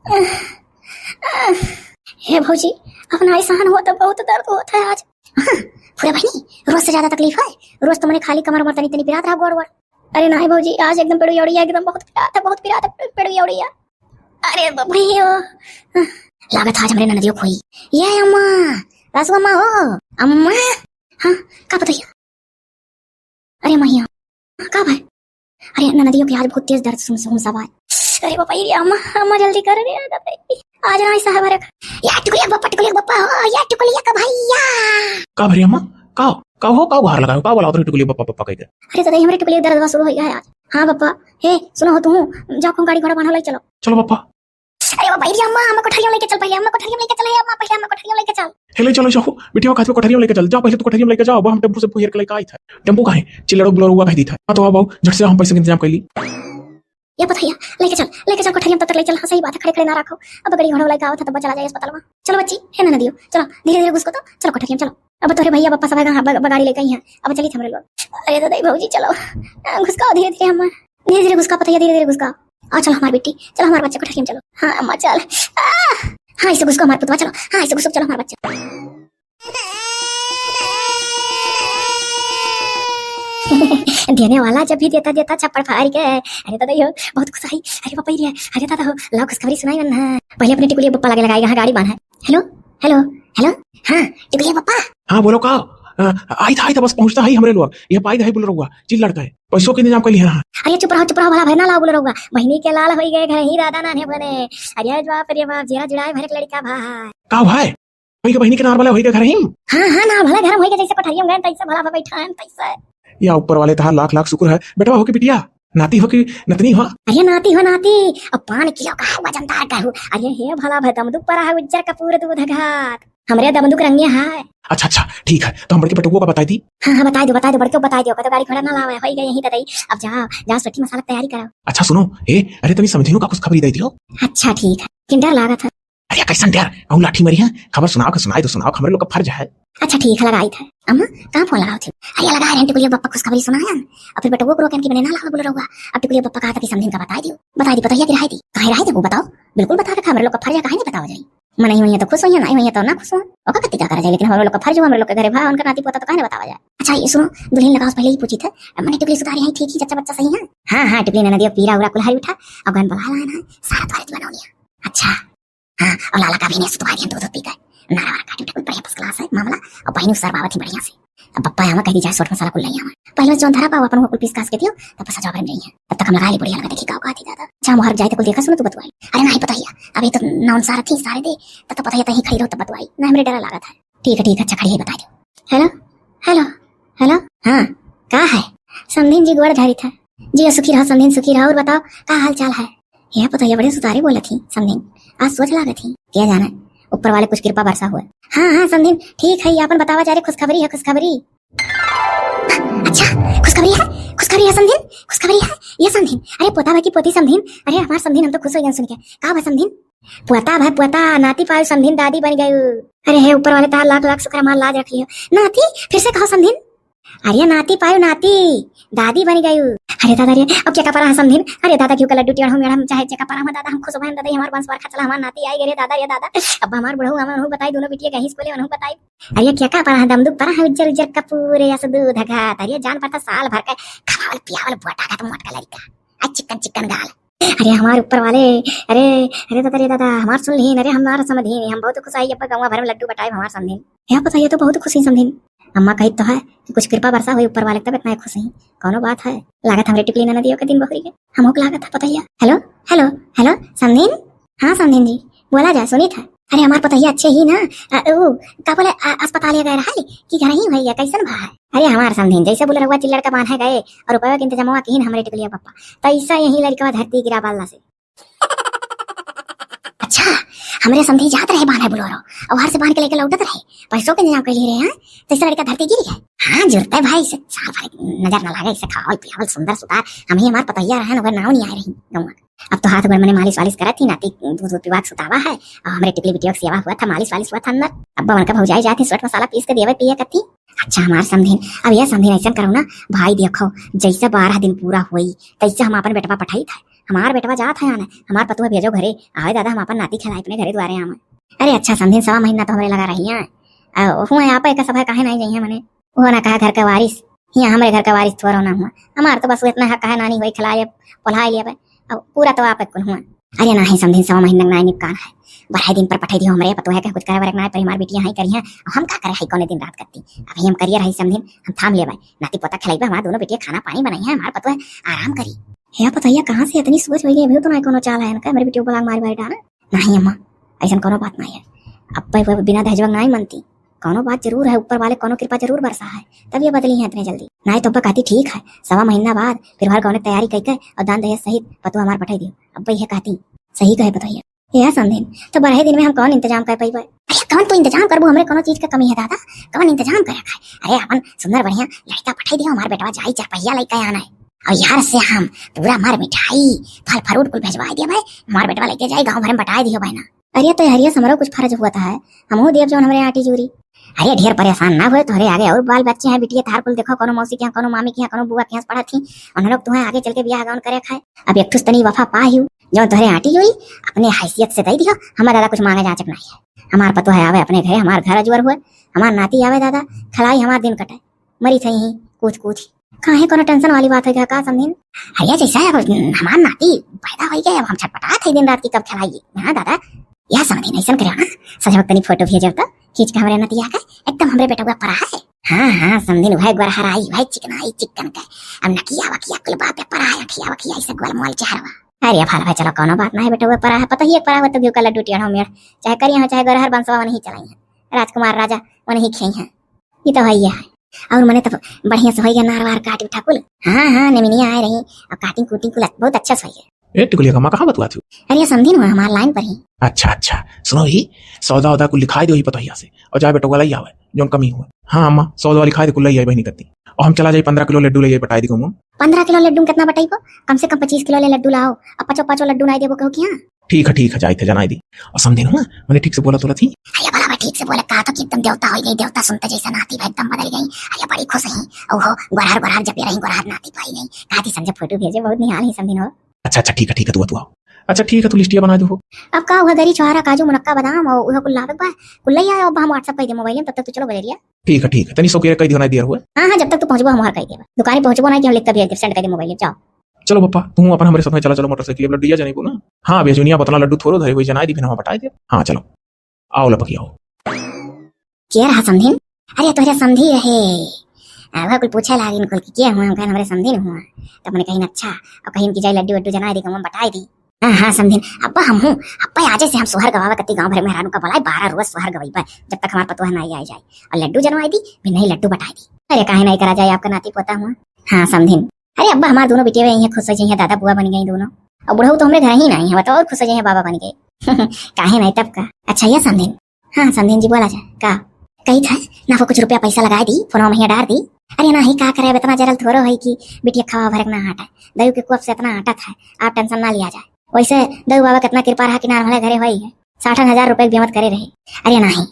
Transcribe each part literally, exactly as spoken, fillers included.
हे भौजी, अब नाई सहन होत, बहुत दर्द होत है आज। हाँ, पूरा बहिनी, रोज से ज्यादा तकलीफ है। रोज तो मने खाली कमर उमर तनी तनी पिरात रहा, गोड़ वोड़। अरे नाई भौजी, आज एकदम पेड़ू अउड़िया, एकदम बहुत पिरात है, बहुत पिरात है पेड़ू अउड़िया। अरे बाप रे ओ। लागत आज हमरे ननदियो खोई। ये अम्मा, सासू अम्मा हो, अम्मा। हाँ, का पतोहिया? अरे मैया, का भाई? अरे ननदियो के आज बहुत तेज दर्द सुन सुन सवाय। अरे बाप रे अम्मा, अम्मा जल्दी कर रे, आज नाई सहब रे। या टिकुलिया बप्पा, टिकुलिया बप्पा हो, या टिकुलिया का भैया। का भरे अम्मा? का, का हो, का गुहार लगायो, का बोलावत रहे टिकुलिया बप्पा, बप्पा कह के? अरे दादा, हमरे टिकुलिया दर्द शुरू हो गया है आज। हाँ बप्पा, हे सुनो हो तू, जाओ खूब गाड़ी घोड़ा बांधो, ले चलो। चलो बप्पा। अरे बाप रे अम्मा, अम्मा कोठरिया लेके चल पहले, अम्मा कोठरिया लेके चल, हे अम्मा पहले अम्मा कोठरिया लेके चल। हे ले चलो, जाओ, बिटिया खातिर कोठरिया लेके चल, जाओ पहले तू कोठरिया लेके जाओ, अब हम टेम्पू से हेर के लेके आई था। टेम्पू काहे? चिल्लड़ो बुलेरो हुआ कह दी था। हाँ तो आओ, आओ, झट से हम पैसे के इंतजाम कर ली। ये पतोहिया, लेके चल, लेके चल कोठरिया में, तब तक ले चल। हाँ सही बात है, खड़े खड़े ना रखो। अब गाड़ी घोड़ा वाला का आवत है, तब चला जाए अस्पताल में। चलो बच्ची, हे ननदियो, चलो धीरे धीरे घुसको तो, चलो कोठरिया में चलो। अब तोरे भैया बप्पा सब है, हाँ, ब-, ब-, गाड़ी लेके आई हैं, अब चली हमरे लोग। अरे दादा भौजी चलो, घुसकाओ धीरे धीरे अम्मा। धीरे धीरे घुसका पतोहिया, धीरे धीरे घुसका। आ चलो हमार बेटी, चलो हमार बच्चा कोठरिया में चलो। हाँ अम्मा चल। आ, हाँ ऐसे घुसको हमार पुतवा, चलो। हाँ ऐसे घुसको, चलो हमार बच्चा। देने वाला जब भी देता देता छप्पड़ फाड़ के। अरे दादा यो बहुत खुश आई। अरे बाप रे, अरे दादा हो, लाओ खुशखबरी सुनाई मन ना। पहले अपने टिकुलिया बप्पा लगे लगाई, यहाँ गाड़ी बांधा है। हेलो, हेलो, हेलो। हाँ टिकुलिया बप्पा। हाँ बोलो का? अ, आई था, आई था, बस पहुँचता है हमरे लोग। ये पाई है बुलेरो हुआ, चिल्लड़ का है। पैसों के इंतजाम कर लिया। हाँ। अरे चुप रहो, चुप रहो, भला भर ना लाओ बुलेरो हुआ। बहिनी के लाल होई गए घर ही दादा नान्हे बने। अरे बाप रे बाप, जेरा जुड़ाए भरे के लड़का भाई। का भाई? वही के बहिनी के नार वाला होई गए घर ही। हाँ हाँ, नार भला घर में होई गए, जैसे कोठरिया में गए तैसे भला बैठा है तैसे। या ऊपर वाले तहार लाख लाख शुक्र है। बेटवा हो कि बिटिया? नाती हो कि नतनी हो? अरे नाती हो नाती। अब पान किलो का है वजनदार कहू। अरे हे भला भाई, दमदुक पर है उज्जर कपूर दूध घात। हमरे दमदुक रंगे है। अच्छा अच्छा ठीक है, तो हम बड़के बेटुओ का बताई दी। हाँ हाँ बताई दो, बताई दो, बड़के बताई दो, कहते गाड़ी घोड़ा ना लावे, होई गए यहीं ददई। अब जाओ जाओ, सट्टी मसाला की तैयारी करो। अच्छा सुनो, ए अरे तनी समधिनु का खुशखबरी दे दियो। अच्छा ठीक है, किन डर लागत है। अरे कैसन डर, कहूँ लाठी मरी है, खबर सुनाओ के सुनाई दो, सुनाओ, हमरे लोग का फर्ज है। अच्छा ठीक है, लगाई था। अम्मा, कहाँ फोन लगाओ थे? अरे लगा रहे हैं, टिकुलिया बप्पा खुशखबरी सुनाया। अब फिर बेटुओ को रोकन की बने ना लाओ बोल रहुआ। अब टिकुलिया बप्पा कहा था कि समधिन का बताई दियो। बताई दी, बताइए कि रहाई दी। काहे रहाई दी, वो बताओ। बिल्कुल बता रखा, हमरे लोग का फर्ज है, काहे नहीं बतावा जाई? मन नहीं हुई है तो खुश हुई है, नहीं हुई है तो ना खुश हुआ। ओका कत्ती का करा जाए, लेकिन हमरे लोग का फर्ज हुआ, हमरे लोग के घरे भा उनका नाती पोता तो काहे नहीं बतावा जाए? अच्छा ये सुनो, दुल्हन लगाओ पहले ही पूछी था, मने टिकुली सुधारी है, ठीक ही, जच्चा बच्चा सही है? हाँ हाँ, टिकुली ननदिया पीरा उरा कुल्हारी उठा, और गन बला लाना है, सारा तुम्हारे दीवाना हो गया। अच्छा, हाँ, और लाला का भी नहीं सुतवा दिया, दूध पी गए। नारा वारा काटी उठा, कोई बढ़िया first class है मामला, और बहिनी सर बाबा थी बढ़िया से। अब बप्पा आवा कह दी जाए, सोट मसाला कुल नहीं आवा। पहले जौन धरा पाओ अपन वो कुल पीस कास के दियो, तब बस जवाब रही है। तब तक हम लगा ले बुढ़िया लगे, देखी का का थी दादा। अच्छा, मोहर जाए तो कुल देखा सुनो तू बतवाई। अरे नहीं पतोहिया, अभी तो नौन सारा थी, सारे दे, तब तो पतोहिया तहीं खड़ी रहो तब बतवाई। ना हमरे डरा लागत है। ठीक है, ठीक है, अच्छा खड़ी है, बता दो। हेलो, हेलो, हेलो, हाँ, का है? समधिन जी गोड़ धारी था। जी सुखी रहो समधिन, सुखी रहो, और बताओ का हाल चाल है? यह पतोहिया बड़े सुतारे बोलत ही समधिन, आज सोच लागत ही, क्या जाने ऊपर वाले कुछ कृपा बरसा हुआ। हाँ हाँ समधिन ठीक है, आपन बतावा जा रे, खुशखबरी है, खुशखबरी। अच्छा, खुशखबरी है, खुशखबरी है समधिन, खुशखबरी है ये समधिन। अरे पोता बा की पोती समधिन, अरे हमार समधिन, हम तो खुश हो गए सुन के। का बा समधिन? पोता बा पोता, नाती पायो समधिन, दादी बन गयू। अरे हे ऊपर वाले तार लाख लाख शुक्र, हमार लाज रख लियो। नाती, फिर से कहो समधिन। अरे नाती पायो नाती, दादी बन गयू। अरे दादा रे, अब क्या का परा है समधिन? अरे दादा क्यों का लड्डू टेढ़ो मेढ़ा, हम चाहे क्या का परा हम दादा, हम खुश भए दादा, ये हमार वंश बरखा चला, हमार नाती आई गए रे दादा, ये दादा। अब हमार बुढ़ऊ हम उन्हों बताई, दोनों बिटिया कहीं स्कूले उन्हों बताई। अरे क्या का परा है, दमदुक परा है, उज्जर उज्जर कपूर अस दूध घात। अरे जान पड़ता साल भर का खवावल पियावल बोटा का तो मोटका लड़का, आ चिकन चिकन गाल। अरे हमारे ऊपर वाले, अरे, अरे दादा रे दादा, हमार सुन लीन, अरे हमार समधिन, हम बहुत खुश आई, अब गौवा भर में लड्डू बटाए हमार समधिन। क्या पता, ये तो बहुत खुश ही समधिन। अम्मा कही तो है कि कुछ कृपा बरसा हुई ऊपर वाले, तब इतना खुश ही। कौनो बात है, लागत हमरे टिकली ननदियों के दिन बहुरी के। हमहू के लागत है पतोहिया। हेलो, हेलो, हेलो, समधिन? हाँ समधिन जी, बोला जा, सुनी था। अरे हमार पतोहिया अच्छे ही ना, अ, ऊ, का बोले, अ, अस्पताल या गए रहा कि घर ही भैया, कैसन भा है? अरे हमार समधिन, जैसे बोले रहुआ चिल्लड़ का बांधे गए और रुपये के इंतजामवा किहिन हमरे टिकुलिया पप्पा, तैसा यही लड़कवा धरती गिरा बाला से। अच्छा, हमरे समधी जात रहे बांधे बुलेरो, और हर से बांध के लेके लौटत रहे, पैसों के इंतजाम कर लिए रहे हैं, तैसा लड़का धरती गिर गए। हाँ जुरते भाई, इसे साल भर नजर न लागे, इसे खावल पियावल सुंदर सुतार, हम ही हमार पतोहिया रहे, ओकर नाव नहीं आए रही गौवा। अब तो हाथ गोड़ मने मालिश वालिश करत ही, नाती दूध दूध पिवा के सुतावा है, और हमरे टिकली बिटिया के सेवा हुआ था, मालिश वालिश हुआ था अंदर। अब उनका भौजाई जात ही, सोट मसाला पीस के देवे पिए कती। अच्छा हमार समधिन, अब ये समधिन ऐसन करो ना, भाई देखो, जैसे बारह दिन पूरा होई, तैसे हम आपन बेटवा पठाई था। हमार बेटवा जात है आने, हमार पतोह भेजो घरे, आवे दादा, हम आपन नाती खेलाई अपने घरे द्वारे आवे। अरे अच्छा समधिन, सवा महीना तो हमरे लगा रही है, हुआ आप एक सब है, काहे नहीं जाइए मने, वो ना कहा घर का वारिस, हियाँ हमरे घर का वारिस थोरो ना हुआ। हमार तो बस इतना हक है, नानी होई खिलाए, पोल्हाए लेबे। अब पूरा तो आप कुल हुआ। अरे नाही समधिन, सवा महीना नाई निपकान है। बढ़ाई दिन पर पठाई दियो हमरे, पतोह के कुछ करे वरक नाई, पर हमार बिटिया है करी है। अब हम का करे है, कौने दिन रात करती। अभी हम करिए रही समधिन, हम थाम लेबे। नाती पोता खिलाइबे, हमार दोनों बिटिया खाना पानी बनाई है, हमार पतोह आराम करी। हे पतोहिया, कहाँ से इतनी सोच होई गई? अभी तो नाई कोनो चाल है इनका, हमरे बिटिया को लाग मारी मारी डाला। नहीं अम्मा, ऐसन कोनो बात नहीं है। अब भाई वो बिना दहेजवा नाई मनती। कोनो बात जरूर है, ऊपर वाले कोनो कृपा जरूर बरसा है, तब ये बदली है इतने जल्दी। नाई तो अब्बा कहती ठीक है, सवा महीना बाद फिर भर कौने तैयारी कई के और दान दहेज सहित पतोह हमार पठाई दियो। अब्बा ये कहती, सही कहे पतोहिया। ये समधिन, तो बरहे दिन में हम कौन इंतजाम कर पाइबे? अरे कौन तो इंतजाम करबो, हमरे कोनो चीज का कमी है दादा? कौन इंतजाम करे है? अरे अपन सुंदर बढ़िया लड़का पठाई दियो, हमार बेटवा जाई चार पहिया लइके आना है। और यार से हम पूरा हमार मिठाई, फल फ्रूट कुल भेजवाई दियो भाई, हमार बेटवा लेके जाई गाँव भर में बटाई दियो भाई ना। अरे तो हरिया से हमरो कुछ फर्ज हुआ था है, हमहू देब जौन हमरे आटी जूरी। अरे ढेर परेशान ना हुए, तोहरे आगे और बाल बच्चे हैं, बिटिया तार कुल देखो, कोनो मौसी के यहाँ, कोनो मामी के यहाँ, कोनो बुआ के यहाँ पढ़त ही, उन लोग तुम्हें आगे चल के बियाह गौन करे खाए। अब एक ठुस तनी वफा पा ही, जौन तोहरे आटी जूरी, अपने हैसियत से दे दियो, हमार दादा कुछ मांगे जांचक नहीं है। हमार पतोह आवे अपने घरे, हमार घर अजवर हुए, हमार नाती आवे दादा, खलाई हमार दिन कटे, मरी थे ही कूद कूद। काहे कोनो टेंशन वाली बात हो गया का समधिन? अरे जैसा है, अब हमार नाती पैदा हो गया, अब हम छटपटात है दिन रात की कब खिलाइए। हाँ दादा, या समधिन ऐसन करे ना, सजवक तनी फोटो भेजब तो खींच के हमरे नतिया के, एकदम हमरे बेटवा परा है। हाँ हाँ समधिन, वह गोरहराई, वह चिकनाई चिकन के, अब नकिया वकिया कुल बात पर है, अखिया वखिया ऐसे गोल मोल चेहरवा। अरे फल भाई चलो कोनो बात ना है, बेटवा परा है, पतोहिया परा हुआ तो घिउ का लड्डू टेढ़ो मेढ़, चाहे करिया हो चाहे गोरहर, बंसवा वही चलाई है, राजकुमार राजा वही खेई है, ये तो है ही है। और मने तो बढ़िया से होइगा, नार वार काट उठा कुल। हाँ हाँ, नेमिनिया आए रही, और काटिंग कूटिंग कुल बहुत अच्छा से होइगा। ए टिकुलिया का माँ, कहाँ बतुआ थी? अरे समधिन हुआ हमार लाइन पर ही। अच्छा अच्छा, सुनो ही, सौदा वौदा कुल लिखाई दो ही पतोहिया से, और जाए बेटवा लाई आवे जौन कमी हुआ। हाँ अम्मा, सौदा लिखाई दे कुल लाई आई बहनी करती, और हम चला जाई पन्द्रह किलो लड्डू ले आई, बटाई दी कहूँ। पन्द्रह किलो लड्डू में कितना बटाइबो? कम से कम पच्चीस किलो ले लड्डू लाओ, अब पाँचों पाँचों लड्डू नाई देबो कहू कि हाँ। ठीक है ठीक है, जाई थे जनाई दी। और समधिन हुआ, मने ठीक से बोला तोला थी। अरे भला भाई ठीक से बोले, कहा तो कि एकदम देवता हो गई, देवता सुनते जैसे नाती भाई एकदम बदल गई। अरे बड़ी खुश ही, ओहो गोरहर गोरहर जपे रही, गोरहर नाती भाई नहीं, कहा थी संजय फोटो भेजे, बहुत निहाल ही समधिन हो। अच्छा अच्छा ठीक है ठीक है, तू तू आओ। अच्छा ठीक है, तू लिस्टिया बना दो हो। अब का हुआ, दरी छोहारा काजू मुनक्का बादाम और उहे कुल लावे बा, कुल ले आयो, अब हम WhatsApp कर दे मोबाइल में, तब तक तू चलो बजरिया। ठीक है ठीक है, तनी सौकेरे कह दियो ना दियर हुए। हाँ हाँ, जब तक तू पहुँचबो हम हर कह देबा, दुकानी पहुँचबो ना कि हम लिख के भेज देब, send कर दे मोबाइल में, जाओ। चलो पप्पा, तू अपन हमरे साथ में चला, चलो मोटरसाइकिल, अब लड्डू या जनेबो ना। हाँ भैया जुनिया, बतना लड्डू थोड़ो धरे हुई, जनाई दी फिर हम बटाई दे। हाँ चलो, आओ लपकी आओ। के रहा समधिन? अरे तोहरे समधी रहे, आ, वह कुल पूछे लागिन कुल कि के हुआ, हम कहन हमरे समधिन हुआ। तब मने कहिन अच्छा, और कहिन कि जाई लड्डू वड्डू जनाई दी, हम बटाई दी। हाँ हाँ समधिन, अब्बा हम हूँ, अब्बा आजे से हम सोहर गवावे कत्ती गाँव भर में मेहरानू का बोलाई, बारह रोज सोहर गवाई बा, जब तक हमार पतोह नाई आई जाए। और लड्डू जनवाई दी, भी नहीं लड्डू बटाई दी। अरे काहे नाई करा जाए, आपका नाती पोता हुआ। हाँ समधिन, अरे अब्बा हमार दोनों बिटिया यहीं खुश हो जाइए, दादा बुआ बन गई दोनों। और बुढ़ऊ तो हमरे घर ही नाई है, बताओ और खुश हो जाइए बाबा बन गए। काहे नाई तब का। अच्छा ये समधिन, हाँ समधिन जी बोला जाए का। कही था ना वो कुछ रुपया पैसा लगाई दी, फोनवा में डार दी। अरे नाही का करे, अब इतना जरल थोड़ो है कि बिटिया खावा भरक ना आटा, दयू के कोप से इतना आटा था, आप टेंशन ना लिया जाए। वैसे दयू बाबा कितना कृपा रहा कि नार भले घरे होई है, साठन हजार रुपये की बेमत करे रहे। अरे नाही,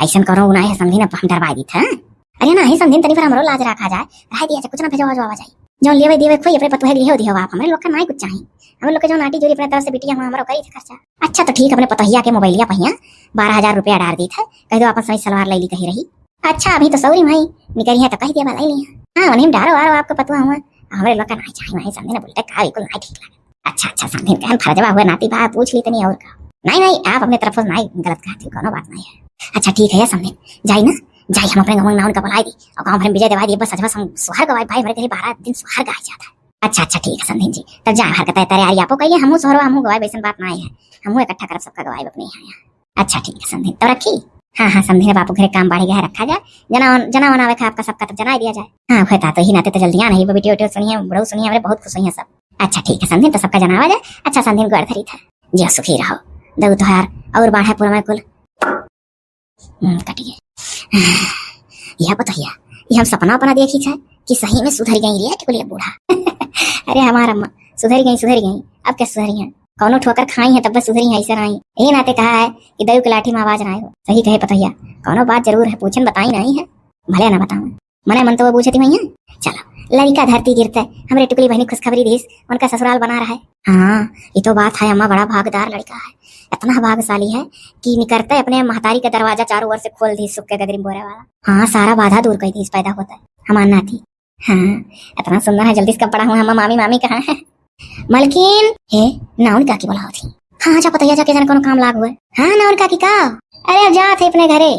ऐसन करो ना है समधिन, अब हम डरवाई दी था। अरे नाही समधिन, तनी पर हमरो लाज रखा जाए, रह दिया जाए, कुछ ना भेजवा जाए। जौन लेवे देवे खोई अपने पतोह के लिहो दिहो आप, हमरे लोग का नाई कुछ चाही। हमरे लोग के जौन आटी जोरी अपने तरफ से बिटिया हुआ हमरो करी थे खर्चा। अच्छा तो ठीक, अपने पतोहिया के मोबाइलिया पहिया बारह हजार रुपया डार दी थे, कह दो अपन सही सलवार ले ली कही रही। अच्छा अभी तो सौरी भाई निकरी है तो कह दिया बलाई लिया। हाँ उन्हीं डारो आरो आपको पतोह हुआ, हमरे लोग का नाई चाही, नाई समधिन बोलते का बिल्कुल नाई ठीक लगे। अच्छा अच्छा समधिन कहन फर्जवा हुआ नाती बा, पूछ ली तनी और का। नहीं नहीं, आप अपने तरफ से नाई गलत कहती, कोनो बात नहीं है। अच्छा ठीक है समधिन, जाई ना, जाई हम अपने गाँव में ना उनका बुलाई दी और गाँव भर में विजय दिवाई दी, बस सजवा हम सोहर गवाई भाई, हमरे घरे बारह दिन सोहर गाय जाता है। अच्छा अच्छा ठीक है समधिन जी, तब जा हरकत है, तैयारी आपो कहिए, हमहू सोहरवा हमहू गवाई, वैसन बात ना है, हमहू इकट्ठा करब सबका गवाई अपने यहाँ। अच्छा ठीक है समधिन, तब रखी। हाँ हाँ समधिन, बापू घरे काम बाढ़ गया है, रखा जाए, जना जना बनावे का आपका सबका तब जना दिया जाए। हाँ हुए ता तो ही नाते तो जल्दी आना ही, बेटी बेटी सुनिए, बड़ऊ सुनिए, हमरे बहुत खुश हुई है सब। अच्छा ठीक है समधिन, तो सबका जनावा जाए। अच्छा समधिन गोड़ धरी था, जियो सुखी रहो, दऊ तोहार और बाढ़े पूरा में कुल। हम्म, कट गया। यह बतैया, ये हम सपना अपना देखी छे कि सही में सुधर गई रे टिकुलिया बूढ़ा। अरे हमार अम्मा, सुधर गई, सुधर गई, अब क्या सुधरी है? कौनो ठोकर खाई है तब बस सुधरी है, ऐसा नहीं। यही नाते कहा है कि दयू के लाठी में आवाज ना आए हो। सही कहे पतैया, कौनो बात जरूर है, पूछन बताई नहीं है। भले ना बताऊँ, मने मन तो वो बूझती हुई है। चलो, लड़िका धरती गिरते, हमरे टुकड़ी बहिनी खुशखबरी दीस, उनका ससुराल बना रहा है। हाँ, ये तो बात है अम्मा, बड़ा भागदार लड़िका है, इतना भागशाली है कि निकरते अपने महतारी का दरवाजा चारों ओर से खोल दीस, सुख के गगरी में बोरे वाला। हाँ, सारा बाधा दूर कर दीस, पैदा होता है हमार नाती। हाँ, इतना सुंदर है, जल्दी से कब बड़ा हुआ, हम मामी, मामी कहाँ है? मलकिन, हे, नाउन काकी बोलावत ही। हाँ, हाँ, जा पतैया जाके जाने कोनो काम लाग हुए। हाँ, नाउन काकी का? अरे, अब जात है अपने घरे,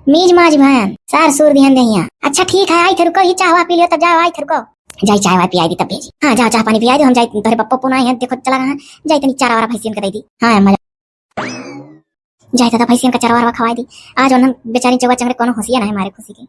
मीज माज भयन, सार सूर दिहन देहिया। अच्छा, ठीक है, आई थे रुको, ये चाह वाह पी लियो, तब जाओ, आई थे रुको। जाई चाय वाय पियाई दी, तब भेजी। हाँ, जाओ, चाह पानी पियाई दो, हम जाई, तोहरे पप्पो पुना आई हैं, देखो चला गए हैं, जाई तनी चारा वारा भैंसियन के दे दी। हाँ, अम्मा, जाई दादा, भैंसियन का चरवा वरवा खवाई दी। आज उन्हन बेचारी चौवा चंगरे कोनो होशिया नहीं मारे खुशी के।